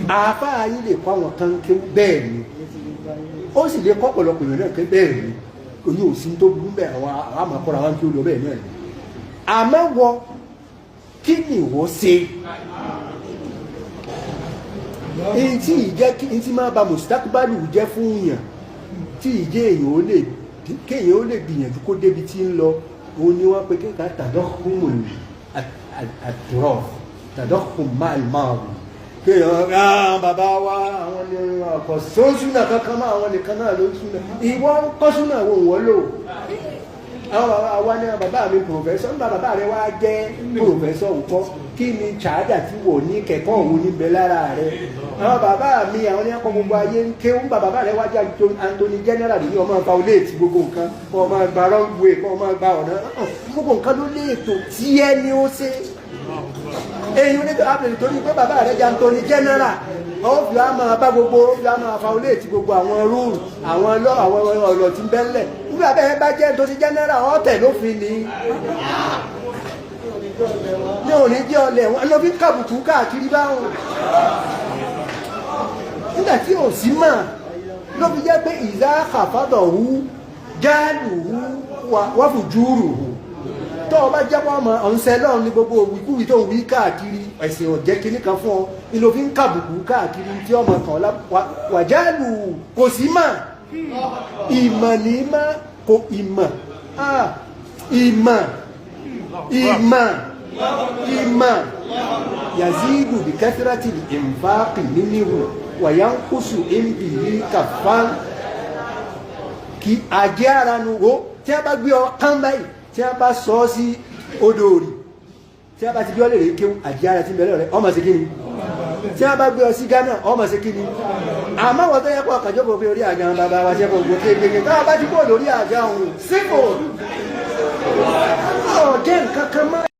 Àáfàá yìí lè kọ́ àwọn kan kéwú bẹ́ẹ̀ ni, ó sì lè kọ́ ọ̀pọ̀lọpọ̀ èèyàn náà ké bẹ́ẹ̀ ni. Oyún òsín tó burú bẹ́ẹ̀, àwọn àmàkọ́ra wọn kí ó lọ bẹ́ẹ̀ náà ni. Àmọ́ wọ kí ni ìwọ ṣe? Ntí ìjẹ́ kí ntí máa ba mùsítákùbálù jẹ́ fún yàn, tí ìjẹ́ èèyàn ó lè kéèyàn ó lè gbìyànjú kó débi tí ń lọ, òun ni wọ́n pe kéka tàdọ́kùnmù àdúrọ̀ tàdọ́kùn máàlmáàrù. Kéèyàn ah bàbá wa, àwọn ni ọkọ̀ sóńsúnà kankan máa, àwọn nìkan náà ló ń súnà. Ìwọ ń kọ́ súnà wo wọ́n lò? Àwọn bàbá wa ní bàbá mi pòfẹ́sọ̀, nígbà bàbá rẹ wá jẹ́ pòfẹ́sọ̀ ńkọ́, kí ni ṣáádà tí wò ní kẹ̀kọ́ òun níbẹ̀ lára rẹ? Àwọn bàbá mi, àwọn ní akọ gbogbo ayé ń ké ńgbà bàbá rẹ wá jẹ́ Anthony General ní ọmọ violate gbogbo nǹkan, kọ́ ọmọ gba wrong way, kọ́ ọmọ gba ọ̀nà, gbogbo nǹkan ló lè ètò tí ẹ ní ó ṣe. Èyí ní abẹ̀rẹ̀ torí pé bàbá rẹ jẹ́ Anthony General, ó fi á máa bá gbogbo, ó fi á máa violate gbogbo àwọn rule, àwọn lọ, àwọn ọ̀rọ̀ tí ń bẹ́ńlẹ̀. Nígbà bẹ́ẹ̀ bá jẹ́ Anthony General, ọ̀tẹ̀ lófin ni ní òní jẹ́ ọlẹ̀ wọn ló fi ń kàbùkù káàkiri báwọn. Nígbà tí ò sí mà ló fi jẹ́ pé ìzá kàfádọ̀ hu jáàlù hu wáfù júùrù hu. Tó o bá jẹ́ pọ́ ọmọ ọ̀nsẹ̀ lọ́run ní gbogbo òwìkúwì tó ń wí káàkiri, ẹ̀sìn ọ̀jẹ́ kinní kan fún ọ ni ló fi ń kàbùkù káàkiri tí ọmọ kan wàjálù kò sí mà. Ìmọ̀ ní má kò ìmọ̀, ìmọ̀, ìmọ̀, ìmọ̀ yazidu bí kẹfìrátì ìnfàkì nínú wàyánкùsù ìmbìyí kàfán kí ajé ara nu wo. Tí a bá gbé ọ kán báyìí, tí a bá sọ ọ́ sí odò òrì, tí a bá ti bí ọ lè rí kéwù, ajé ara ti bẹ̀rẹ̀ rẹ ọmọ sí kíni. Tí a bá gbé ọ sí Ghana, ọmọ sí kíni. Àmọ́ wọ́n tó yẹ kó ọkàjọ́ kò fi orí àga bàbá wa ṣe kò gbó kékeré, tá a bá ti kó lórí àga òun sífò.